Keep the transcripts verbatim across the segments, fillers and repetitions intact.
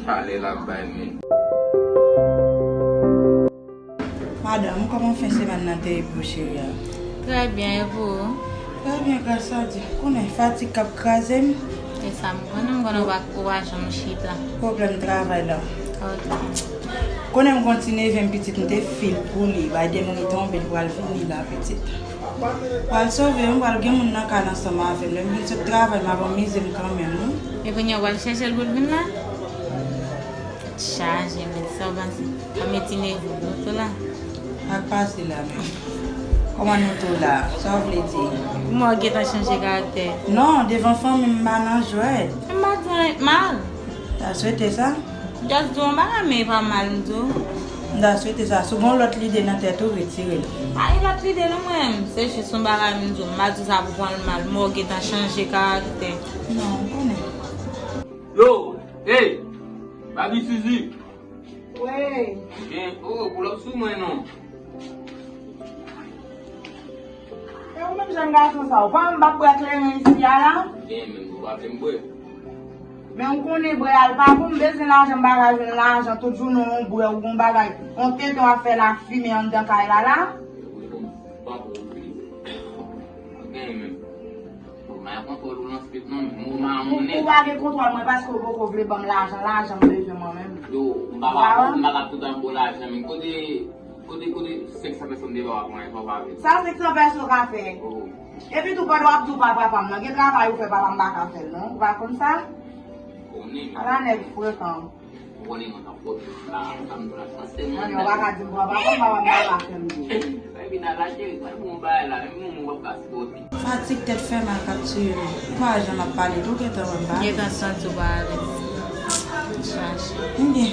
Pale l ap bay men. Madanm, kòman fen semèn nan te ye pou ou, cheri a? Trè byen, e pou ou? Trè byen, gras a Dye. Konnen fatig k ap kraze m. E sa m konnen, m konnen w pa, w pa janm chita. Pwoblèm travay la. Ok. Konnen m gon ti neve m pitit, m te fil pou li. Bay de minit tonbe, l pral vini la, pitit. Pral sove, m pral gen moun nan kay la ansanm avè m. Lè m vin sot travay, m ap anmize m kanmenm, wi. E kounye a, w pral chèche l pou l vin la? Tèt chaje, men sa w panse? Kòm e ti neve w tou la. Sa k pase la menm? Kòman nou tou la? Sa w vle di? Kòman w gentan chanje karaktè? Non, devan fanmi m, m pa nan jwèt. M pa di w anyen mal. Ta swete sa? Just di w yon bagay, men e pa mal m di w. M ta swete sa. Si w gen yon lòt lide nan tèt ou, retire l. Pa gen lòt lide non mwen menm. Se jis yon bagay m di w. M pa di w sa pou pran l mal. Men w gentan chanje karaktè. Non, m konnen. Yo, hey, Babi Suzy. Wi. Gen, oh, pull up sou mwen non. E ou menm jan gason sa, ou pa m p ap bwè kleren isi a la? Gen, men ou pa vle m bwè. Men ou konnen bwè a l pa bon, m bezwen lajan, m pa ka jwenn lajan, tout jounen yon bwè ou gon bagay, yon tenten w ap fè lafimen anndan kay la la. Ou pa bon, ou vle. Ou gen men. Ou pa gen kontwòl ou nan spit non, men ou mamonnen. Ou pa gen kontwòl mwen paske ou poko vle ban m lajan, lajan m bezwen mwen menm. Yo, m pa ka, m pa ka tout an ba w lajan, men kote, kote, kote senk san pèso m te ba w a pran, e sa w pa vle. Sa senk san pèso ka fè? Oh. Epi tou pandan w ap di w pa papa m nan, gen travay ou fè papa m pa ka fè l non, ou pa konn sa? Konnen. Ala nèg frekan. Ou konnen mwen t ap pote la, sa m di w la, sa se mwen. Mwen, yo pa ka di m pran papa m, papa m pa ka fè m byen. Epi nan la cheri, sa bon bagay la, menm nou mwen p ap ka sipòte. Fatig tèt fè mal k ap tiye m. Ou pa wè jan m ap pale tou, gentan wè m pa alèz. Gentan santi w pa alèz. Chache. Ebyen,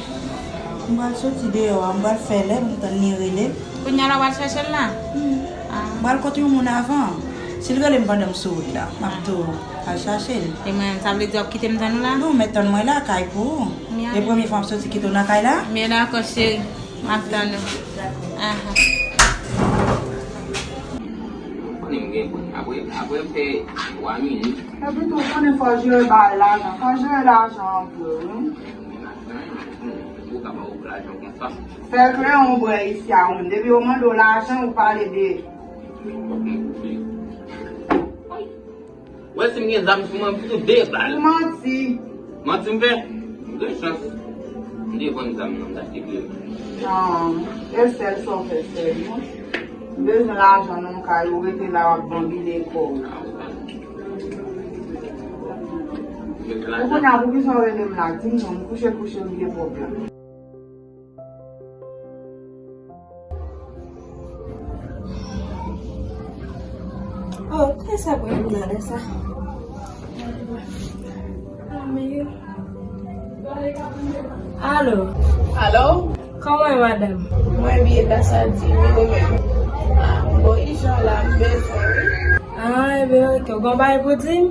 m pral soti deyò a, m pral fè lè, m tann li rele m. Kounye a la w al chèche l la? Hmm. Ah. M pral kote yon moun avan. Si l rele m pandan m sou wout la, m ap tou al chache l. E mwen, sa vle di w ap kite m tann ou la? Non, men tann mwen lakay pou ou. E premye fwa m soti kite w nan kay la? Byen dakò, cheri. M ap tann ou. Aha. Ou konnen m gen pwen. Apre, apre m fè twa minit. Epi tou, ou konnen fò jere bagay lajan. Fò jere lajan an vre, wi. Ou ka ba w lajan konsa. Sèl kleren w bwè isi a ou menm. Depi yo mande w lajan, ou pale de. Wè si m gen zam sou mwen, m fout ou de bal. Ou manti. Manti m fè? M gen chans. M te vann zam nan, m t achte kleren. Non, e sèl sa w fè sèl, non. M bezwen lajan nan kay ou rete la w ap banbile kò w. Ou kounye a, poukisa w rele m la? Di m non, m kouche kouche, m gen pwoblèm. Oh, kiyès ap rele m nan lè sa? Alo. Alo? Kòman w ye, madanm? Mwen byen, gras a Dye, men ou menm? Ah, m gon ijan la, m bezwen wi. Ah, ebyen, oke. Ou gon bagay pou di m?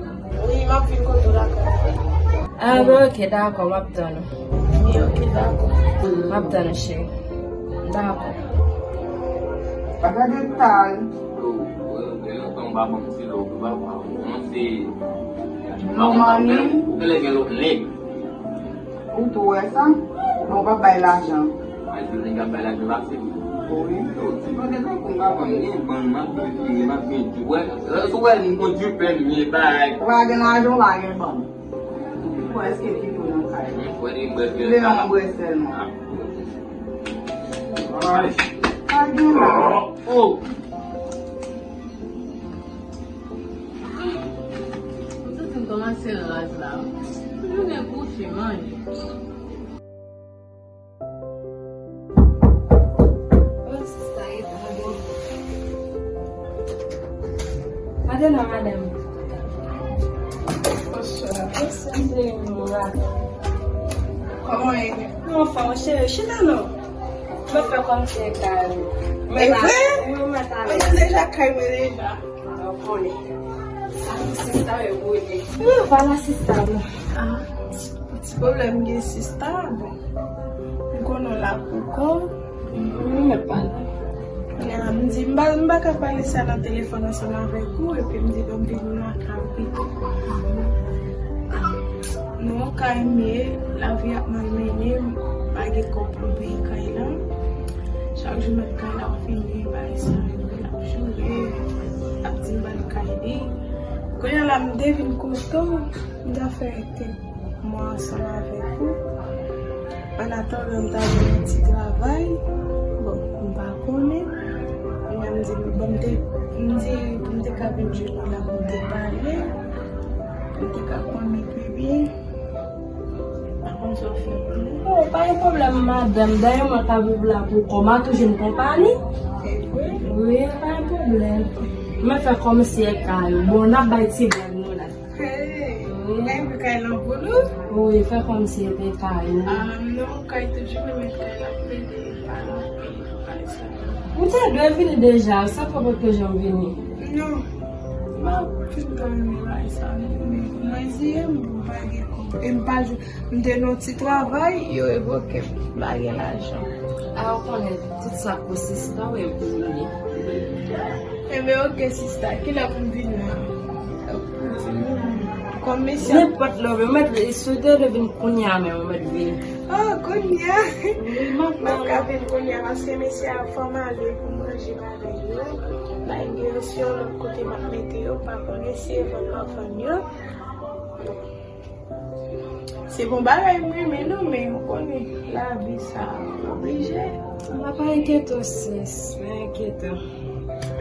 Wi, m ap vin kote w lakay. Ah, ebyen, oke, dakò, m ap tann ou. Wi, oke, dakò. M ap tann ou, cheri. Dakò. Pa gade tan. Yo, yo, yo, yo, pa ban m ti love, pa ban m. Non, se. Non, mami. Ou genlè gen lòt nèg. Ou tou wè sa? Non, w p ap bay lajan. Ay, se nèg ap bay lajan, l ap sezi. Wi. Yo, ti pandan tankou m pa konn ni bann, m ap byen fini, m ap byen di. Wè, si w wè m konn di plen, m ye bay. Ou pa gen lajan, ou pa gen bann. Ou kwè èske kite w nan kay la? M kwè li, m kwè li. Veye yon bwè sèlman. Ah. Ay. Pa gen la. Oh. M santi m kòmanse raz la. Jounen kouche, manje. Oh, sista, e tande. Gade non, madanm. Bonswa. Bonswa, cheri, nou la. Kòman w ye? Nou anfòm, cheri. Chita non. Mwen fè kòmsi e kay ou. E vre? Wi, mwen ta. Mwen deja kay mwen deja. Ou konnen. Sa pou sista yo gode. Wi, vwala sista nou. Ah, ti pwoblèm gen sista, bon. M konnen w la pou kò w. Wi, mwen pa la. Kounye a, m di, m pa, m pa ka pale sa nan telefòn ansanm avèk ou, epi m di, bon, m vin nan kay ou pito. Non, kay m ye, lavi ap malmennen m, m pa gen kòb pou m peye kay la. Chak jou m ap kay la, m fini bagay sa yo, l ap joure, ap di m ba l kay li. Kounye a la, m te vin kote w, m ta fè tèt mwen ansanm avèk ou. Annatandan, m ta jwenn yon ti travay. Bon, m pa konnen. Kounye a, m di, bon, m te, m di, pou m te ka vin jwenn ou la, pou m te pale, pou m te ka konnen pi byen. Pa konn sa w fè pou mwen. Oh, pa gen pwoblèm, madanm. Dayè, mwen ka viv la pou kò m, a toujou jwenn konpayi. Se vre? Wi, pa gen pwoblèm. Mwen fè kòmsi e kay ou. Bon, n ap bay ti blag nou la. Hey, ou gen pou kay lan pou nou? Wi, fè kòmsi e te kay ou. Ah, non, kay toujou renmen kay la plede, pa nan peyi, pa sa. Ou te dwe vini deja, sa fè w potko janm vini? Non, m pa fin tan renmen bagay sa, men mwen di, m pa gen kòb. E m pa jwe. M te nan yon ti travay, yo revoke m. M pa gen lajan. A, ou konnen tout sa pou sista, wi, pou li. Enben, oke, sista, kilè pou m vin la? Kòm mesye. Nenpòt lè, ou mèt, si w te vle vin kounye a menm, ou mèt vin. Ah, kounye a? Wi, m ap ka vin kounye a, paske mesye a fò m ale pou manje bagay yo. Bagay yo, si yon lòt kote m ap mete yo, pa konnen si e vann m ap vann yo. Se bon bagay m renmen non, men ou konnen lavi sa oblije. M pa enkyete w, sis, pa enkyete w.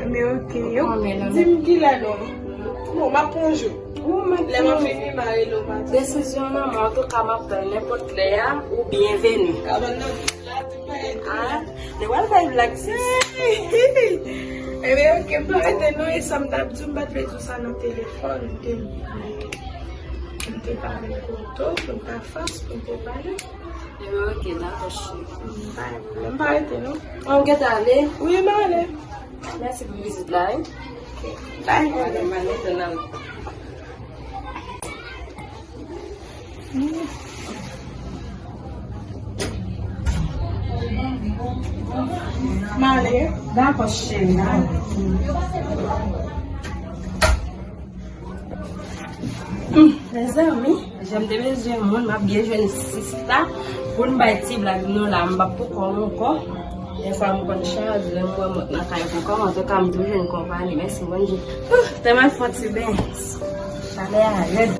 Men oke, yo di m kilè non. Bon, m ap pran jou. Lè m ap vini, m a rele w maten. Desizyon nan men w, antouka m ap tann nenpòt lè a, ou byenveni. Kabann nan vit la, tout bagay tou la. Ah, nou pral fè blag, sis. Enben, oke, m pa rete non, e sa m t ap di w, m pa t vle di w sa nan telefòn, m te M te pale kote w, pou n ta fas, pou n te pale. Ebyen, oke, dakò, cheri. M pa, m pa rete, non. An, w gentan ale? Wi, m ale. Mèsi pou vizit la, wi. Oke. Bye. Oke, m ale, m ale. M ale. Dakò, cheri, m ale. Hmm, mezanmi, jan m te bezwen moun, m ap byen jwenn sista pou n bay ti blag nou la, m p ap pou kò m ankò. Defwa m konn chaje, lè m wè mwen nan kay pou kò m, antouka m toujou jwenn konpayi, mèsi Bondye. Ouh, tèlman fò ti ben, chalè a rèd.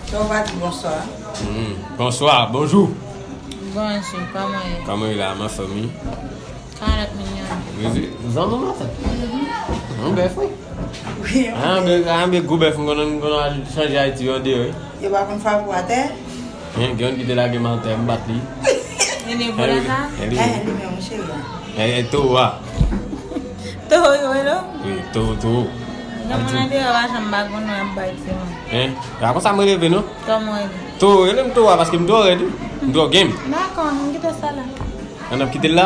Sa w pa di bonswa? Hmm. Bonswa, bonjou. Bonjou, kòman w ye? Kòman w ye la, ma fanmi? Karant milyon. Mezi, zanmi maten. Mhm. Yon bèf, wi. Wi, yon bèf. Ah, yon bèf, ah, yon bèf, gwo bèf, m konn, m konn al chanje Ayiti, yo, deyò, wi. Yo pa konn frape w atè? Hein, gen youn ki te lage m atè, m bat li. Li ni pou la sa? Eh, li menm, cheri a. Eh, eh, towo a. Towo yo rele w? Wi, towo, towo. Gen moun nan deyò pa janm pa konn nou ap bay ti moun. Hein? A konsa mwen leve, non? Kòman w rele? Towo, rele m towo a, paske m twò rèd, wi. M twò game. Dakò, m kite sa la. An n ap kite l la?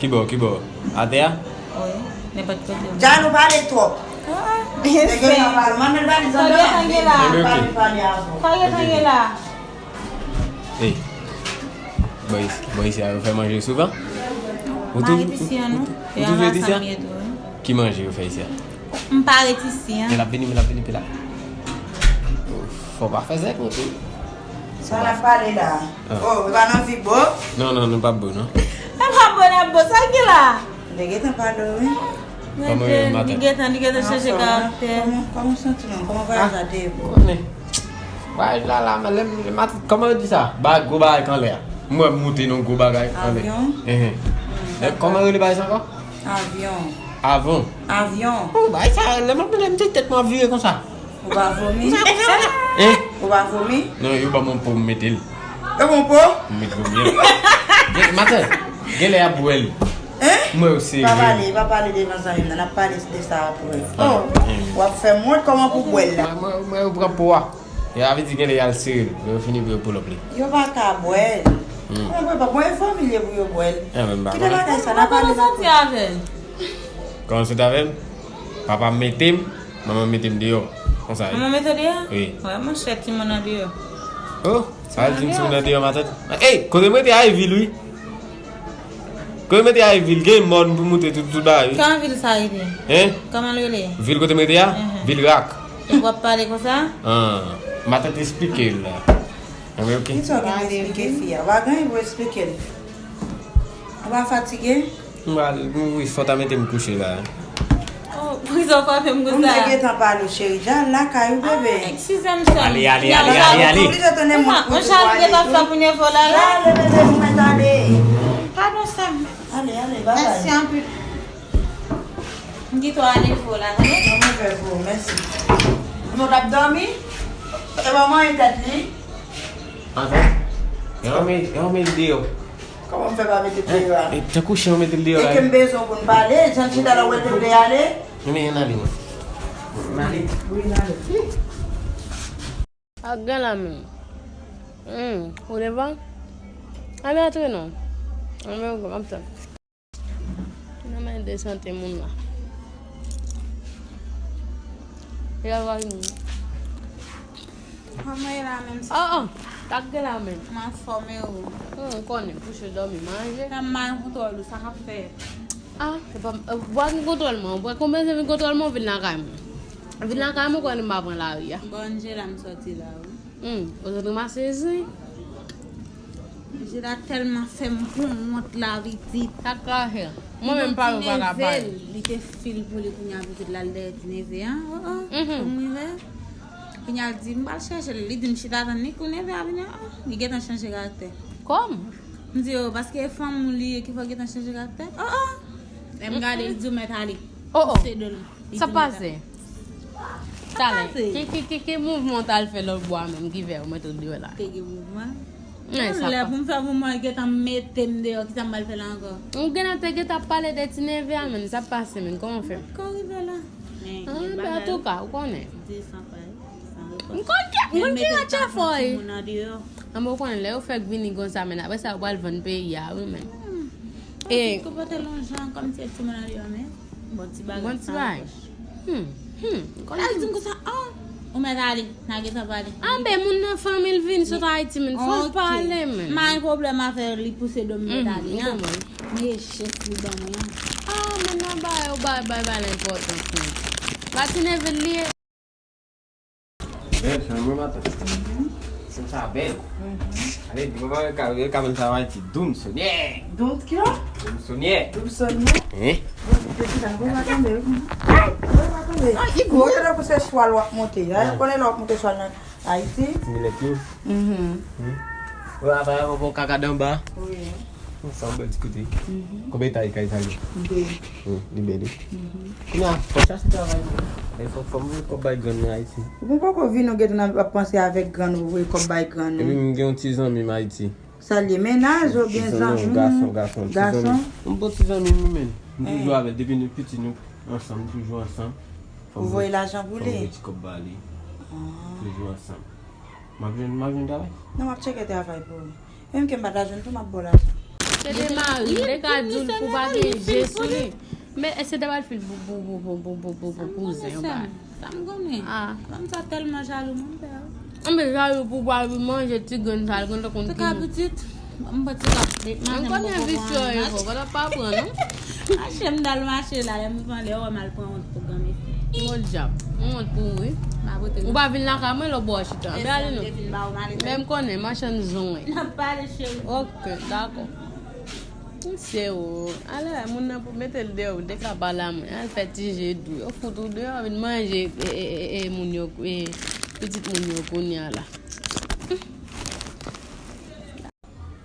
Kibò, kibò? Atè a? Wi, nenpòt kote. Dja nou pale twòp. Ah, ah. Nèg yo nan pale. Mande l valiz anndan. Sa gentan gen la? Pale, pale avè w. Sa gentan gen la? Ey, bò isi, bò isi a, yo fè manje souvan? Ou toujou, ou, ou toujou ret isi a? Ki manje yo fè isi a? M pa ret isi a. Men l ap vini, men l ap vini, pi la. Fò w pa fè zèk non tou. Sa n ap pale la? Ah. Oh, e pa nan vi bo? Non, non, nou p ap bo, non. E pa bo n ap bo, sa ki la? Li gentan pale w, wi. Kòman w ye maten? Li gentan, li gentan chanje karaktè. Kòman, kòman w santi w menm? Kòman vwayaj la te ye pou ou? Konnen. Vwayaj la, la, men lè m, lè m ap, kòman yo di sa? Ba, gwo bagay k anlè a. M wè m moute nan gwo bagay k anlè. Avyon? Enhen. Lè, kòman yo rele bagay sa ankò? Avyon. Avyon? Avyon. Oh, bagay sa, lè m ap, lè m te tèt mwen ap vire konsa. Ou pa vomi? Hein? Ou pa vomi? Non, yo ban m yon po m mete l. Yo ban w po? M met vomi an. Gen, maten, genlè y ap bwè l. Hein? Mwen yo serye. Pa pale, pa pale devan zanmi m nan, n ap pale de sa apre. Oh, w ap fè m wont kòman pou bwè l la. Mwen, mwen, mwen yo pran po a. E a vle di gen lè y al sere l, lè yo fini pou yo pull up li. Yo pa ka bwè l. Mwen pa bon, e fanmi l ye pou yo bwè l. Kite bagay sa, n ap pale la. Kòman w soti avè l? Kòman m soti avè l? Papa m mete m, manman m mete m deyò. Konsa wi. Manman mete w deyò? Wi. Wè, monchè, timoun nan deyò. Oh, sa vle di m timoun nan deyò, matant. Ey, kote m rete a e vil wi. Kote m rete a e vil, gen mòn pou moute tout, tout bagay wi. Kòman vil sa rele? Hein? Kòman l rele? Vil kote m rete a? Vil rak. E w ap pale konsa? Ah, matant esplike l la. Anben, ok. Kisa w gen pou eksplike fi a? W pa gen anyen pou eksplike l. Ou pa fatige? M pral, m, wi, fò w ta mete m kouche la. Oh, prizon frape m konsa. Ou te gentan pale, cheri. Ja lakay ou, bebe. Ah, excusez-moi, sè. Ale, ale, ale, ale, ale. Ou oblije tounen moun pou di w ale tou. Ou jan de pa fè pou nève w la, la. Ale, bebe, nou mèt ale. Padon, sè m. Ale, ale, babay. Mèsi anpil. M kite w ale pou w la, tande? Mwen, mwen fè pou ou, mèsi. Nou t ap dòmi? E pa manyen tèt li? Anfèt, yo met, yo met l deyò. Kòman m fè pa mete l deyò a? E, tankou chen yo mete l deyò la. E ke m bezwen w pou n pale, jan chita la ou wè te vle ale. Men ann ale, mwen. Ann ale. Wi, n ale. Ak gen la menm. Hmm, ou devan? Ann antre non. Ann antre, m ap tann. Nan men de sante moun la. E la va vini. Kòman e la menm sa? Oh, oh, tak gen la menm. M anfòm e ou? Hmm, m konnen, kouche dòmi, manje. Nan mal kontwòl ou, sa k ap fèt? Ah, e pa, e, w pa gen kontwòl mwen, w pa konn bezwen vin kontwòl mwen, w vin lakay mwen. Vin lakay mwen, konnen m pa pran lari a. Bon, Angela, m sòti la, wi. Hmm, ou sot ranmase zen. Jida tèlman fè m pou wont la pitit. Sa k la fè? Mwen menm pa yo pa ka pale. Li te fil pou li kounye a pitit la, l dèyè ti neve a. Oh, oh. Pou m rive. Kounye a l di, m pral chèche l. Li di m chita tann li kou neve a vini. Oh, oh. Li gentan chanje karaktè. Kòm? M di, oh, paske e fanm ou li ye ki fè w gentan chanje karaktè. Oh, oh. Lè m gade, l di w mèt ale. Oh, oh. Se de l. Sa pase? Talè, ki, ki, ki, ki mouvman w t al fè lòt bò a menm ki fè yo mete w deyò la? Te gen mouvman. Men sa lè pa pou m fè mouvman, yo gentan mete m deyò, kisa m pral fè la ankò? Ou gentan te gentan ap pale de ti neve a menm, sa pase menm, kòman w fè? Kò rive la. Men, ah, men bagay antouka, ou konnen. Desan pay, san repons. M konn ki, m konn ki ratcha fò e. Timoun an deyò. Anben, ou konnen, lè yo fèk vini konsa, men apre sa, yo pral vann peyi a, wi, men. E. Tout konpòte l yon jan, kòmsi e timoun an deyò, men. Bon ti bagay. Bon ti bagay. Hmm, hmm. Lè l di m konsa, oh, ou mèt ale, n a gentan pale. Anben, moun nan fanmi l vin sot Ayiti, men fò l pale, men. M pa gen pwoblèm avè li pouse do m mèt ale, an. Men chèf li ban mwen, an. Ah, moun nan bay, ou bay, bay, bay l enpòtans, men. Ba ti neve l li ye. Bèl, chanm mwen maten. Chanm sa bèl. Ale, di papa, ka, ka, ka, sa va ti doum sonye. Doum ki la? Doum sonye. Doum sonye? Hein? Bon, se ki sa, bon, pa tonbe, wi. Bon, pa tonbe. Ah, li gwo. Ou konnen se chwal w ap monte. A, ou konnen lè w ap monte chwal nan Ayiti? Ti milèt yo. Mhm. Ou la, pa, bon, kaka danba. Wi. Sa yon bèl ti kote. Mhm. Konbyen etay kay sa gen? De. Hmm, li bèl, wi. Mhm. Kounye a, fò chache travay tou. Men fò, fò m voye kòb bay grann mwen Ayiti. Ou poko vin, ou gentan ap panse avèk grann ou, voye kòb bay grann ou. Epi m gen yon ti zanmi m Ayiti. Sa l ye, mennaj oubyen zanmi? Ti zanmi, gason, gason, ti zanmi. Gason? M bon ti zanmi m, wi, men. M toujou avè l. Depi nou piti, nou ansanm, nou toujou ansanm. Ou voye lajan pou li? Fò m voye ti kòb ba li. Ah. Toujou ansanm. M ap jwenn, m ap jwenn travay? Non, m ap tcheke travay pou ou. Menm ke m pa ta jwenn tou, m ap ba w lajan. Se de mari, m te ka di w pou pa gen je sou li. Men èske w ta pral fil pou, pou, pou kouzen, yon bagay? Sa m konnen. Ah. Fanm sa tèlman jalou, m pè. Anben, jalou pou w pa vin manje ti grenn sa l, konn konn ki moun. Tou ka pitit. M pati la. M konnen visye yo, fò pa pran, non? Mache m dal mache la, lè m pran lè, wè m al pran wont pou granmesi. Bon djab, m wont pou ou, wi. Ou pa vin lakay mwen, lòt bò chita. Anben ale non. Lè m konnen, machann zon, wi. N ap pale, cheri. Ok, dakò. Misye, o, ale, moun nan pou mete l deyò, ou te ka pale a mwen. Al fè ti je dou. Yo fout ou deyò, vin manje, e, e, e, e, moun yo, e, pitit moun yo kounye a la.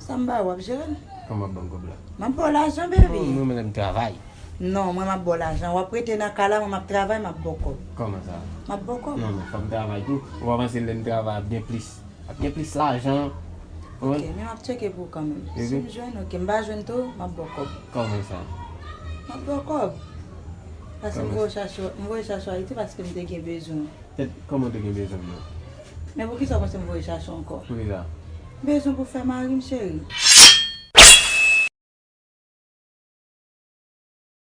Sa m ba w ap jere l? Kòman w ap ban m kòb la? M ap ba w lajan, baby. Oh, mwen menm lè m travay. Non, mwen m ap ba w lajan. W ap rete nan kay la, mwen m ap travay, m ap ba w kòb. Kòman sa? M ap ba w kòb. Non, non, fò m travay tou. Ou pa panse lè m travay ap gen plis? Ap gen plis lajan. Ok, men m ap tcheke pou ou kanmenm. Si m jwenn, ok. M pa jwenn tou, m ap ba w kòb. Kòman sa? M ap ba w kòb. Paske m voye chache, m voye chache w Ayiti paske m te gen bezwen. Kòman w te gen bezwen m nan? Men poukisa w panse m voye chache w ankò? Poukisa? Bezwen pou fè mari m, cheri.